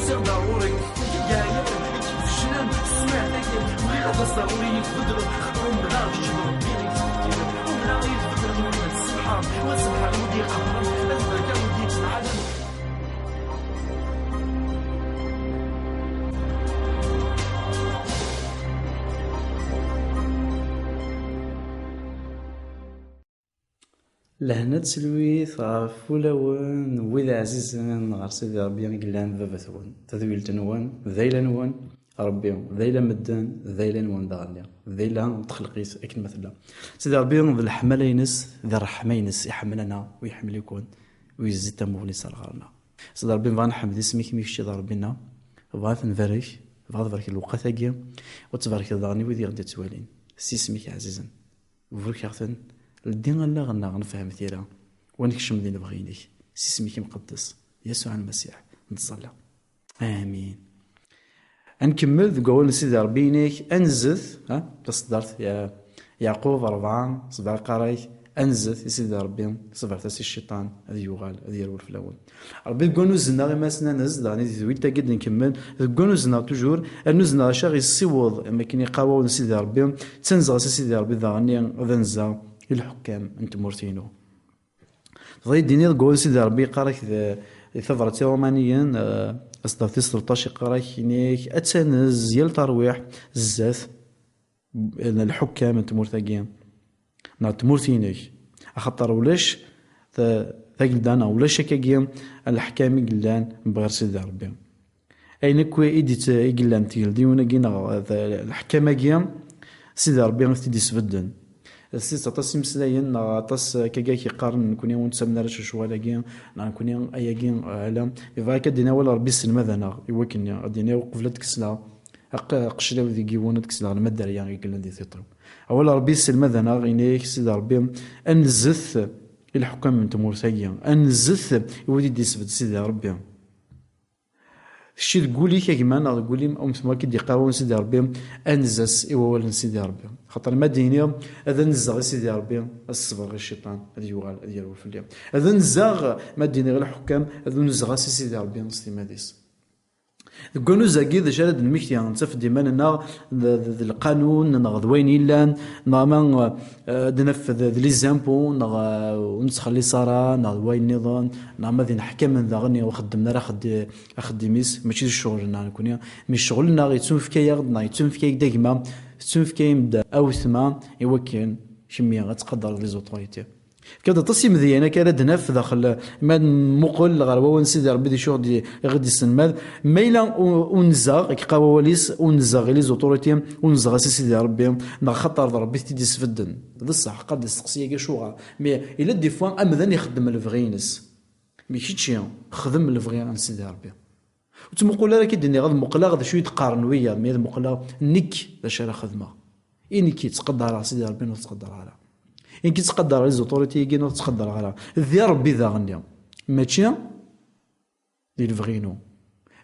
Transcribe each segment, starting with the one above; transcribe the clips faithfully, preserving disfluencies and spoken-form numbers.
Anda ɣur-k, yeɛya, feclen, smiɛt-agi, bɣiɣ ad as-taɣuri yefudren, umneɣ kečč d Rebbi i yefudren, umneɣ i yefudren, umneɣ s lḥerb, wa s lḥerb ur d-iqebbren, ad berka ur d-yettneɛalen. Lehna d tselwit ɣef wulawen n wid ɛzizen ɣer Sidi Ṛebbi i yellan d baba-twen. Tadwilt-nwen d ayla-nwen, Ṛebbi d ayla n medden, d ayla-nwen daɣenni, d ayla n txelqit akken ma tella. Sidi Ṛebbi d leḥmala-ines, d ṛṛeḥma-ines, iḥemmel-aneɣ, u iḥemmel-iken, u yezzi tamuɣli-s ar ɣer-neɣ. Sidi Ṛebbi, bɣa nḥemmed isem-ik, mi kečč d Ṛebbi-nneɣ, bɣa ad t-nbarek, bɣa ad tbarkeḍ lewqat-agi, u ad tbarkeḍ daɣen i wid i ɣ-d-yettwalin, s yisem-ik ɛzizen. Burek-aɣ-ten, ldi allaɣ-nneɣ nefhem tira, wa nekcem di lebɣi-inek, s isem-ik imqeddes, Yasuɛ Lmasiḥ, nettẓalla. Amin. Ad nkemmel deg wawal n Sidi Ṛebbi-inek, anzet, ha, taseddart, ya Yeɛqub rebɛa, sebɛa iqqar-ak, anzet i Sidi Ṛebbi, ṣebret-as i cciṭan, ad yuɣal, ad yerwel fell-awen. Ṛebbi deg wanu zzennaɣ imassen anez, daɣen i tedwilt-agi d-nkemmel, deg wanu zzennaɣ toujours, anu zzennaɣ acu aɣ-yessiweḍ, am akken iqqar wawal n Sidi Ṛebbi, ttanzeɣ-as i Sidi Ṛebbi daɣenni ad anzeɣ i lḥekkam n tmurt-inu. Tebɣiḍ d-tiniḍ deg wawal n Sidi Ṛebbi iqqar-ak d, di tabrat i Ṛumaniyen, eh, asdeɣ tis tleṭṭac iqqar-ak inek, ad tanez yal tarwiḥt zdat n lḥekkam n tmurt-agi, neɣ n tmurt-inek, axaṭer ulac ta-, tagelda neɣ ulac akkagi leḥkam i yellan bɣir Sidi Ṛebbi. Ayen akk i d-itt-, i yellan tgeldiwin-agi neɣ d-, leḥkam-agi, Sidi Ṛebbi i t-id-isbedden. D tidet aṭas imeslayen neɣ aṭas akkagi i k-yeqqaren nekkni ur nettamen ara s lecɣal-agi, neɣ nekkni ayagi, ala. Yebɣa akka ad d-ini awal Ṛebbi yesselmad-aneɣ i wakken ad d-ini uqbel ad d-kkseɣ aq-, aqeclaw deg yiwen ad d-kkseɣ lmadarya i yellan di tiṭ-iw. Awal Ṛebbi yesselmad-aneɣ, ini-ak Sidi Ṛebbi, ad nzet i leḥkam n tmurt-agi, ad nzet i wid i d-isbedd Sidi Ṛebbi. Kečč deg wul-ik a gma neɣ deg wul-im, am tma i d-iqqar wawal n Sidi Ṛebbi, anez-as i wawal n Sidi Ṛebbi. Xaṭer ma d-iniɣ ad anzeɣ i Sidi Ṛebbi, ad ṣebreɣ i cciṭan, ad yuɣal, ad yerwel fell-i. Ad anzeɣ, ma d-iniɣ i lḥekkam, ad unzeɣ-as i Sidi Ṛebbi s timmad-is. Deg wanuz-agi, d acu ara d-nmekti? Nettaf-d iman-nneɣ d, d, d lqanun, neɣ d wayen yellan, neɣ ma, eh, ad naf d, d les impôts, neɣ, eh, ur nettxelliṣ ara, neɣ d wayen nniḍen, neɣ ma d ineḥkamen daɣen ur xeddmen ara axeddi-, axeddim-is, mačči d ccɣel-nneɣ nekkni. Mi ccɣel-nneɣ yettunefk-aɣ-d, neɣ yettunefk-ak-d a gma, tettunefk-am-d a wetma, i wakken kemmi ad tqadreḍ les autorités. Fkan-d aṭas imedyan akka ara d-naf daxel, ma nmuqel ɣer wawal n Sidi Ṛebbi d acu i ɣ-d-, i ɣ-d-isselmad. Ma yella u-, unzeɣ, i yeqqar wawal-is, unzeɣ i les autorités, unzeɣ-as i Sidi Ṛebbi, neɣ xaṭer d Ṛebbi i t-id-isbedden. D ṣṣeḥ, qqar-d asteqsi-agi acuɣer. Mais yella des fois amdan ixeddem lebɣi-ines. Mais kečči, xdem lebɣi n Sidi Ṛebbi. Ur ttmuqul ara, k-id-nniɣ ad muqleɣ d acu i d-qqaren wiyaḍ, mi ad muqleɣ nekk d acu ara xedmeɣ. I nekk i ttqadareɣ Sidi Ṛebbi, ur ttqadareɣ ara. I nekk i ttqadareɣ les autorités-agi, ur ttqadareɣ ara. Di Ṛebbi daɣen-nni. Mačči di lebɣi-inu.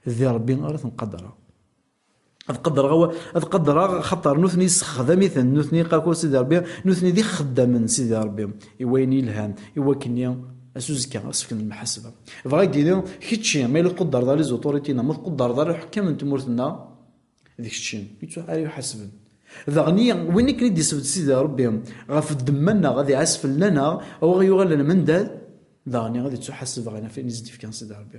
Di Ṛebbi ara ten-qadreɣ. Ad qadreɣ awa-, ad qadreɣ, xaṭer nutni ssexdam-iten, nutni qqar-ak Sidi Ṛebbi, nutni d ixeddamen n Sidi Ṛebbi. I wayen yelhan, i wakken-nni, ass uzekka, ad s-fken lemḥasba. Bɣiɣ ad d-iniɣ, kečči, ma yella tqudreḍ ara les autorités, neɣ ma tqudreḍ ara lḥekkam n tmurt-nneɣ, d kečči, ur yettuḥ ara yuḥasben. Daɣen, i win akken i d-isbedd Sidi Ṛebbi ɣef ddemma-nneɣ, ad iɛas fell-aneɣ, a ɣ-yuɣalen mendad, daɣen ad ittuḥaseb ɣef wayen i s-d-ifkan Sidi Ṛebbi.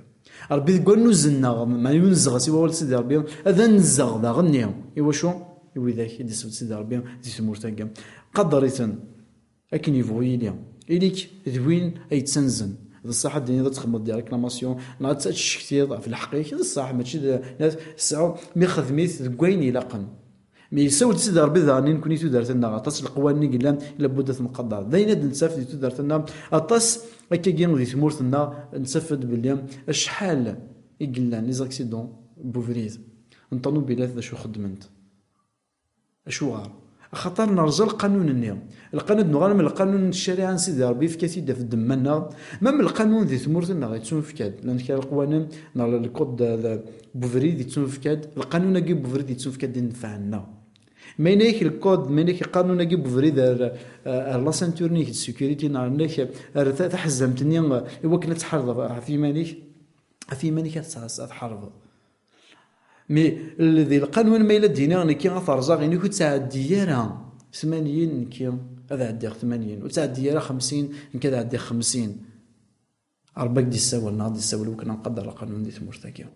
Ṛebbi deg wannuzen-nneɣ, ma yunzeɣ-as i wawal Sidi Ṛebbi, ad anzeɣ daɣen-nni. I wacu? I widak i d-isbedd Sidi Ṛebbi di tmurt-agi. Qader-iten. Akken yebɣu yili, ili-k d win ay yettanzen. D ṣṣeḥ ad d-tiniḍ ad txedmeḍ des réclamations, neɣ ad tcektiḍ ɣef lḥeqq-ik, d ṣṣeḥ, mačči d, tesɛu, mi xdem-it deg wayen ilaqen. Mi yessawel-d Sidi Ṛebbi daɣen i nekkni tudert-nneɣ, aṭas n leqwanen i yellan, labud ad ten-nqader. D ayen ad nettaf di tudert-nneɣ, aṭas akkagi di tmurt-nneɣ, nettaf-d belli acḥal i yellan les accidents n ubrid, n ṭanubilat d acu xeddment. Acuɣer? Axaṭer nerẓa lqanun-nni. Lqanun, ad nuɣal am lqanun n ccariɛa n Sidi Ṛebbi, yefka-t-id ɣef ddemma-nneɣ. Même lqanun di tmurt-nneɣ yettunefk-ad. Llan kra leqwanen, neɣ le code de, de, n ubrid yettunefk-ad. Lqanun-agi n ubrid yettunefk-ad i nnfeɛ-nneɣ. Ma yenna-yak le code, ma yenna-yak lqanun-agi n ubrid ar, ar la ceinture-nni-k de sécurité, neɣ yenna-yak ar ta-, taḥezzamt-nni, i wakken ad tḥarbeḍ ɣef yiman-ik, ɣef yiman-ik ad tḥarbeḍ. Mi l-, di lqanun ma yella d-iniɣ nekki ad t-rẓeɣ, ini-k ur ttɛeddi ara tmanyin, nekki ad ɛeddiɣ tmanyin, ur ttɛeddi ara xemsin, nekki ad ɛeddiɣ xemsin. Rebbi ak d-issawal, neɣ ad d-issawal wakken ad nqader lqanun di tmurt-agi.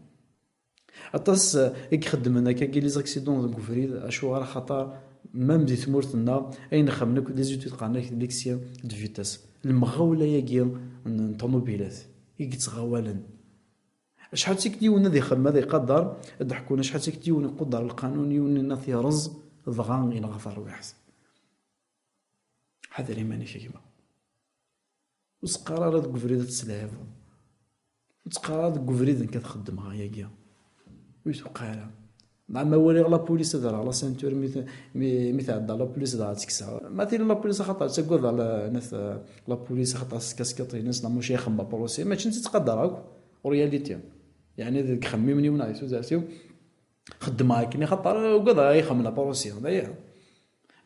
Aṭas, eh, i ixeddmen akkagi les accidents deg ubrid, acuɣer? Axaṭer même di tmurt-nneɣ, ayen xemmen akk les études qqaren ak d l'excès de vitesse, lemɣawla-agi n, n ṭunubilat i yettɣawalen. Acḥal d tikkelt yiwen ad ixemmem, ad iqader, ad d-ḥekkun acḥal d tikkelt yiwen iquder lqanun, yiwen ad t-yerẓ, dɣa yenɣa tarwiḥt. Ḥader iman-ik a gma. Ur ttqar ara deg ubrid ad teslɛibeḍ. Ur ttqar ara deg ubrid nekk ad xeddmeɣ ayagi. Ur tuqa ara. Neɣ ma waliɣ la police ad rreɣ la ceinture, mi t-, mi, mi tɛedda la police dɣa ad tt-kkseɣ. Ma tili la police axaṭer ttaggadeɣ la, nat, la police axaṭer s kaskiṭ-ines neɣ mačči ixemmem apṛusi, mačči netta ttqadareɣ akk, en réalité. Yeɛni deg ixemmimen-iw neɣ di tudert-iw, xeddmeɣ akken, axaṭer ugadeɣ ad ixemmem apṛusi, d aya.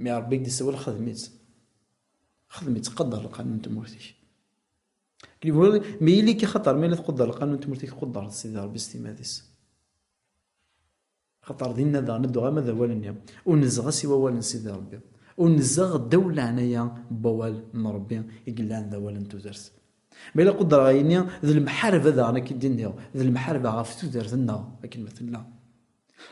Mi Ṛebbi i k-d-issawal, xdem-itt. Xdem-itt, qader lqanun n tmurt-ik. Mi yili-k axaṭer, ma yella tquder lqanun n tmurt-ik, tquder Sidi Ṛebbi s timmad-is. Xaṭer dinna daɣen ad d-uɣal ma d awal-nni. Ur nezdeɣ s i wawal n Sidi Ṛebbi. Ur nezdeɣ ddaw leɛnaya n wawal n Ṛebbi i yellan d awal n tudert. Ma yella qudreɣ ayenni, d lemḥarba daɣen, akka i d-nniɣ, d lemḥarba ɣef tudert-nneɣ, akken ma tella.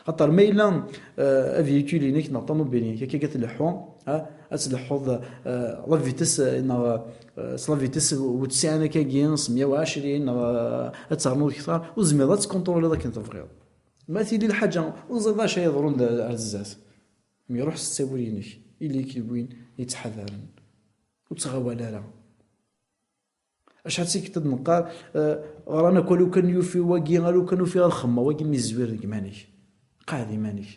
Xaṭer ma yella, eh, avyikul-inek neɣ ṭanubil-inek akka ad tleḥḥu, ah, ad tleḥḥuḍ, eh, la vitesse, eh, neɣ, eh, s la vitesse u tesɛan akkagi s meyya u ɛecrin neɣ, eh, ad ternuḍ kter, ur tezmireḍ ad tkunṭruliḍ akken tebɣiḍ. Ma tili lḥaǧa ur teẓriḍ acu ay yeḍrun d-, ar zdat, mi iruḥ s ttawil-inek, ili-k d win yettḥadaren. Ur ttɣawal ara. Acḥal d tikkelt ad neqqar, eh, ɣran akk, "Alukan yufi wagi, alukan ufiɣ lxemma, wagi mi zwir deg iman-ik." Qɛed iman-ik.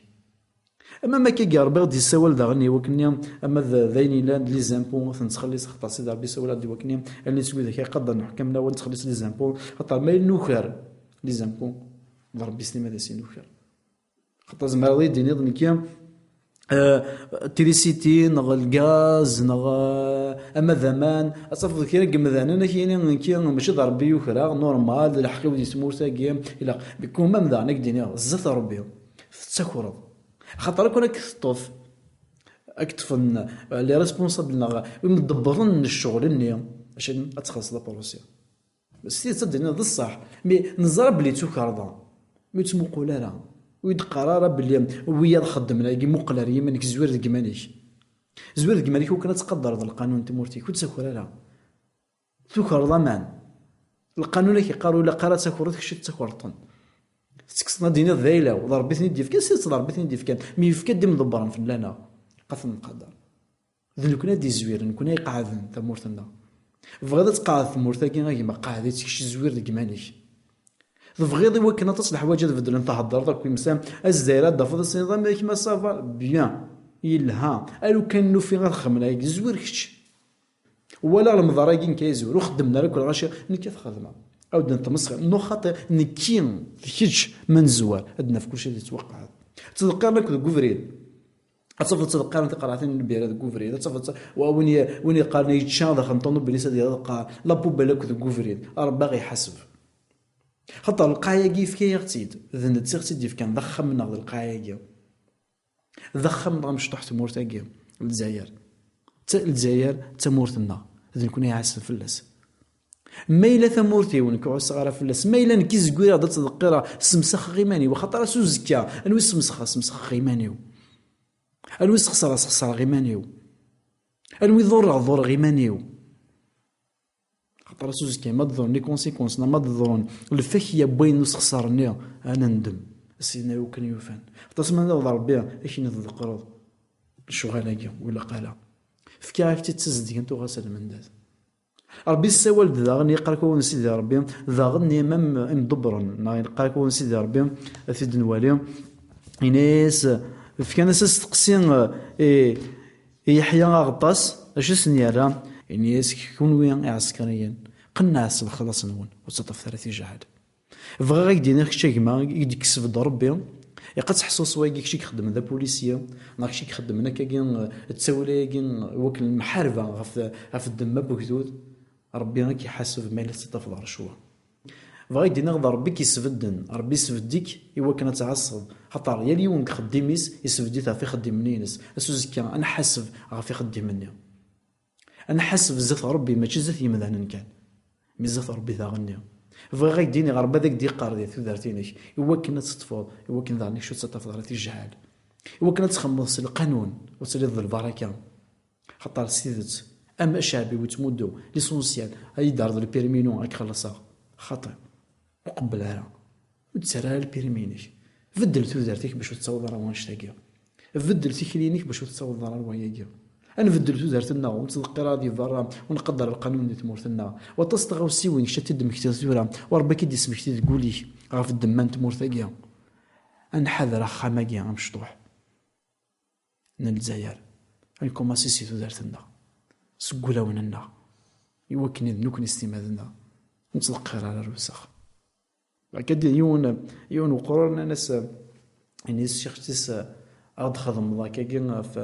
Ama ma akka i Ṛebbi ɣ-d-yessawal daɣen i wakken-nni, ama d, d ayen yellan d les impôts, ad ten-nettxelliṣ, axaṭer Sidi Ṛebbi yessawal-aɣ-d i wakken-nni, allen-is widak ay iqaddren ḥukam-nneɣ, ad nettxelliṣ les impôts, axaṭer ma yella nuker les impôts, d Ṛebbi s timmad-is i nuker. Xaṭer tzemreḍ ad yi-d-tiniḍ nekki, eh, trisiti neɣ lgaz neɣ, eh, ama d aman, ad tafeḍ kra n yemdanen ad k-yini nekki mačči d Ṛebbi yukreɣ, normal, d lḥeqq-iw di tmurt-agi, ilaq. Mais quand même daɣen ad k-d-iniɣ, zdat Ṛebbi tettakreḍ. Xaṭer akk ad k-teṭṭef, ad k-ṭṭfen, eh, les responsables neɣ imḍebbren n ccɣel-nni, acu ad txellṣeḍ apṛusi. S tidet ad d-tiniḍ d ṣṣeḥ, mi neẓra belli d tukerḍa, mi ur ttmuqul ara, ur yi-d-qqar ara belli wiyaḍ xeddmen ayagi, muqel ar yiman-ik, zwir deg iman-ik. Zwir deg iman-ik, wakken ad tqadreḍ lqanun n tmurt-ik, ur ttaker ara. Tukerḍ aman. Lqanun ak-iqqar ur ilaq ara ad takreḍ, kečč i tettakreḍ-ten. Tettekkseḍ ad d-tiniḍ d ayla-w, d Ṛebbi i ten-id-yefkan, s tidet d Ṛebbi i ten-id-yefkan, mi yefka-d imḍebbren fell-aneɣ, ad ten-nqader. D nekkni ad d-izwiren, nekkni ay iqeɛden tamurt-nneɣ. Tebɣiḍ ad tqeɛɛed tmurt-agi, a gma, qeɛɛed-itt kečč, zwir deg iman-ik. Tebɣiḍ i wakken aṭas n leḥwayeǧ ad beddlen, theddreḍ akk imsan, azdayra ad d-tafeḍ, ad s-tiniḍ, "Amek ma ça va?" Bien, yelha. Alukan nufi ad xedmen ayagi, zwir kečč. Walaɣ lemḍar-agi nekk ay zwir, ur xeddmen ara akk lɣaci, nekk ad t-xedmeɣ. Ad d-netmesxir, nuxaṭi nekki d kečč ma nezwar, ad d-naf kulci ad yettwaqeɛɛed. Ttḍeqqiren akk deg ubrid. Ad tafeḍ ttḍeqqiren tiqerɛatin n lbira deg ubrid. Ad tafeḍ tt-, wa-, win ye-, win yeqqaren yečča daxel n ṭunubil-is ad yeqqar la poubelle akk deg ubrid. Ṛebbi a ɣ-iḥaseb. Xaṭer lqaɛa-agi yefka-yaɣ-tt-id. D netta i ɣ-tt-id-yefkan. D axxam-nneɣ d lqaɛa-agi. D axxam-nneɣ amecṭuḥ tmurt-agi, Lezzayer. D ta-, Lezzayer d tamurt-nneɣ. D nekkni i iɛassen fell-as. Ma yella tamurt-iw, nekk ur ɛusseɣ ara fell-as. Ma yella nekk i zgwireɣ-d ad ttḍeqqireɣ, semsaxeɣ iman-iw. Axaṭer ass uzekka, anwa i semsexeɣ, semsexeɣ iman-iw. Anwa i sxeṣreɣ, sxeṣreɣ iman-iw. Anwa i ḍurreɣ, ḍurreɣ iman-iw. Axaṭer ass uzekka, ma d-ḍurren les conséquences, neɣ ma d-ḍurren lfakya n wayen n usexṣar-nni, ad nendem. Ass-nni akken yufan. Aṭas ma d Ṛebbi, akken tḍeqqreḍ lecɣal-agi, ur ilaq ara. Fkiɣ-ak-tt-id d tazedgant, uɣas ar lmendad. Ṛebbi yessawal-d daɣen, yeqqar-ak wawen Sidi Ṛebbi, daɣen imam imḍebbren, neɣ yeqqar-ak wawen Sidi Ṛebbi, ad t-id-nwali, ini-as, fkan-as asteqsi, eh, i, i Yeḥya Aɣeṭṭas, acu i sen-yerra? Ini-as, kunwi iɛsekriyen, qennɛet s lexlaṣ-nwen, ur ttaṭṭafet ara tijɛal. Bɣiɣ ad k-d-iniɣ kečč a gma, i k-d-ikseb-d Ṛebbi, ilaq ad teḥṣuḍ s wayagi kečč i ixeddmen d apulisyi, neɣ kečč i ixeddmen akkagi, eh, ttawil-agi, eh, iwakken lemḥarba ɣef, ɣef ddemma n wegdud, Ṛebbi ad k-iḥaseb ma yella tettaṭṭafeḍ ɣer ccwa. Bɣiɣ ad d-iniɣ d Ṛebbi i k-isbedden. Ṛebbi isbedd-ik i wakken ad tɛasseḍ. Xaṭer yal yiwen deg ixeddim-is isbedd-it ɣef ixeddimen-ines. Ass uzekka, ad nḥaseb ɣef ixeddim-nni. Ad nḥaseb zdat Ṛebbi, mačči zdat yemdanen kan. Mi zdat Ṛebbi daɣenni. Bɣiɣ ad k-d-iniɣ, Ṛebbi ad ak-d-iqqar di tudert-inek, i wakken ad teṭṭfeḍ, i wakken daɣen kečč ur tettaṭṭafeḍ ara tijɛal. I wakken ad txemmeḍ s lqanun, ur tiliḍ d lbaraka. Xaṭer s tidet, am acaɛbi ur ttmuddu, l'essentiel, ad yi-d-terreḍ lpirminu ad k-xellṣeɣ. Xaṭi, ur qebbel ara. Ur d-ttarra ara lpirmi-inek. Beddel tudert-ik bac ur tettaweḍ ara wanect-agi. Beddel tikli-inek bac ur tettaweḍ ara ar wayagi. Ad nbeddel tudert-nneɣ, ur nettḍeqqir ara di berra, ur nqedder lqanun di tmurt-nneɣ. Waṭas n tɣawsiwin kečč ad t-id-temmektiḍ tura, u Ṛebbi ad k-id-ismekti deg wul-ik ɣef ddemma n tmurt-agi. Ad nḥader axxam-agi amecṭuḥ n Lezzayer. Ad nkumaṣi si tudert-nneɣ, seg wulawen-nneɣ, i wakken d nekkni s timmad-nneɣ ur nettḍeqqir ara ar usex. Akka d yiwen, yiwen uqrur nnan-as, ini-as ccix-is, ad d-xedmeḍ akkagi ɣef,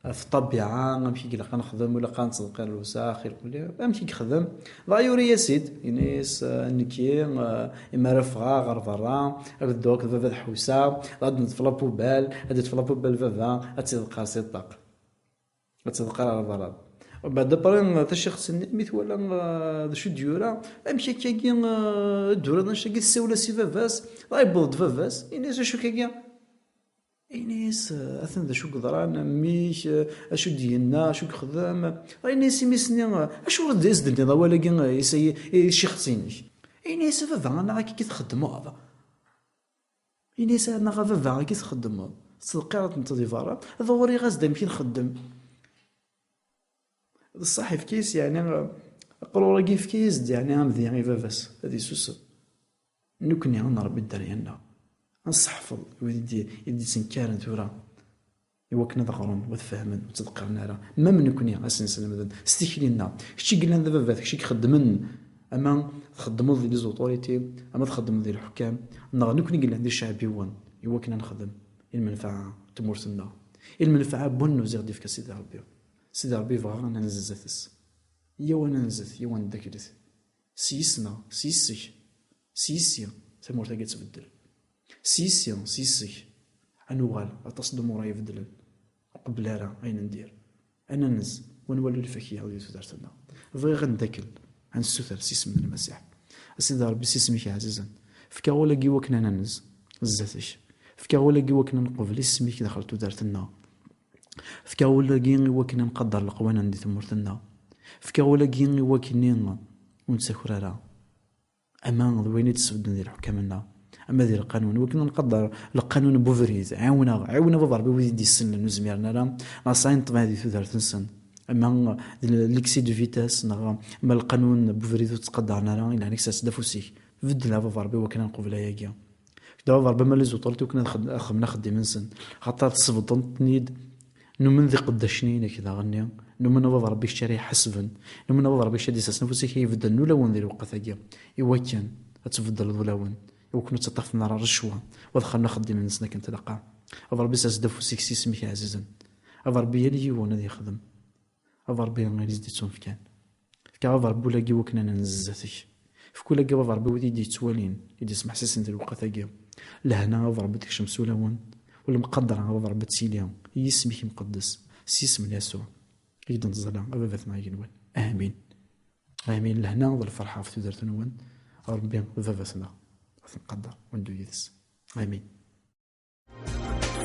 ɣef ṭṭabiɛa, amek i ilaq ad nexdem, ur ilaq ad nettḍeqqir ar usex, ilaq wali, amek i yexdem? Dɣa yura-yas-id, ini-as, nekki, imi ara ffɣeɣ ɣer berra, ad dduɣ akked baba ad ḥewseɣ, ad neṭṭef la poubelle, ad yeṭṭef la poubelle baba, ad tt-iḍeqqer si ṭṭaq. Ad tḍeqqer ɣer berra. Mbeɛd après, tacixet-nni, mi twala, ah, d acu d-yura, amek akkagi, ah, d-tura d annect-agi, tessawel-as i baba-s, dɣa yewweḍ-d baba-s, ini-as acu akkagi? Ini-as, ah, atan d acu yeḍran, mmi-k, ah, acu d-yenna, acu yexdem. Dɣa ini-as i mmi-s-nni, ah, acuɣer d as-d-tenniḍ awal-agi, ah, i s-, i, i ccixet-inek? Ini-as a baba, anaɣ akka i txeddmeḍ? Ini-as, neɣ a baba, akka i txeddmeḍ? Tettḍeqqireḍ-tent di berra, ad ɣuriɣ-as-d amek i nxeddem. D ṣṣeḥ, yefka-yas, yeɛni, aqrur-agi yefka-yas-d, yeɛni, amedya i baba-s, ad isusem. Nekkni ad nṛebbi dderya-nneɣ, ad nseḥfeḍ wid i d-, i d-yettenkaren tura, i wakken ad ɣren, ad fehmen, ur ttḍeqqiren ara. Même nekkni, ad sen-slemden s tikli-nneɣ. Kečč i yellan d ababat, kečč i ixeddmen, ama txeddmeḍ di les autorités, ama txeddmeḍ di lḥekkam, neɣ nekkni i yellan d iceɛbiwen, i wakken ad nexdem i lmenfaɛa n tmurt-nneɣ, i lmenfaɛa n wannuz i ɣ-d-ifka Sidi Ṛebbi. Sidi Ṛebbi yebɣa ad nenz zdat-s. Yyaw ad nenz, yyaw ad neddaklet. S yis-neɣ, s yis-k, s yis-i, tamurt-agi ad tbeddel. S yis-i, s yis-k, ad nuɣal aṭas n lumuṛ ay ibeddlen. Ur qebbel ara ayen n dir. Ad nanez, ur nwali lfakya di tudert-nneɣ. Bɣiɣ ad neddakel, ad nessuter s yisem n Lmasiḥ. A Sidi Ṛebbi, s yisem-ik ɛzizen, fk-aɣ ul-agi i wakken ad nanez zdat-k. Fk-aɣ ul-agi i wakken ad nqebel isem-ik daxel tudert-nneɣ. Fk-aɣ ul-agi i wakken ad nqadder leqwanen di tmurt-nneɣ. Fk-aɣ ul-agi i wakken ur nettaker ara. Ama d wayen i d-sbedden di leḥkam-nneɣ, ama di lqanun, i wakken ad nqadder lqanun n ubrid. Ɛiwen-aɣ, ɛiwen a Baba Ṛebbi wid i d-yessnen ur zmiren ara, neɣ sɛin ṭṭbiɛ di tudert-nsen. Ama d l'excès de vitesse, neɣ ama lqanun n ubrid ur ttqadaren ara, i leɛna-k sers-d afus-ik. Beddel a Baba Ṛebbi i wakken ad nqubel ayagi. Kečč d a Baba Ṛebbi, ama les autorités i wakken ad xed-, ad xedmen axeddim-nsen. Axaṭer tesbeddeḍ-ten-id. Numen d iqeddacen-inek daɣenni. Numen a Baba Ṛebbi kečč ara iḥasben. Numen a Baba Ṛebbi kečč ad d-isersen afus-ik ad ibeddlen ulawen di lweqt-agi. I wakken ad tbeddleḍ ulawen. I wakken ur ttaṭṭafen ara rrecwa. U ad xedmen axeddim-nsen akken tlaqqa. A Baba Ṛebbi sers-d afus-ik s yisem-ik ɛzizen. A Baba Ṛebbi yal yiwen ad yexdem. A Baba Ṛebbi, ayen i s-d-ittunefkan. Fk-aɣ a Baba Ṛebbi ul-agi i wakken ad nenz zdat-k. Fk ul-agi a Baba Ṛebbi wid i d-yettwalin, i d-yesmeḥsisen di lweqt-agi. Lehna a Baba Ṛebbi tekcem s ulawen, u lemqadra a Baba Ṛebbi ad tili i yisem-ik imqeddes, s yisem n Yasuɛ i k-d-neẓẓala a Baba-tneɣ igenwan. Amin. Amin. Lehna d lferḥ ɣef tudert-nwen. Ṛebbi d Baba-tneɣ, ad t-nqadder u neddu yid-s. Amin.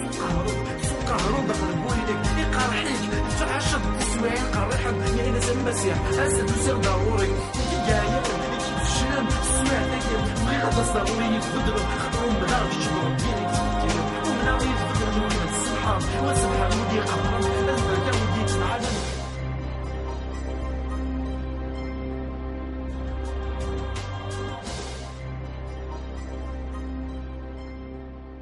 Fuqaru, fuqaru, daxel n wul-ik, iqerḥ-ik, tettɛaceḍ, teswiɛin qerriḥen, nniɣ-as a Lmasiḥ, ass-a d-usiɣ-d ar ɣur-k, nekk yeɛyan, nekk ifeclen, teswiɛt-agi, bɣiɣ ad d-taseḍ ar ɣur-i, ad yi-tbeddleḍ, xaṭer umneɣ,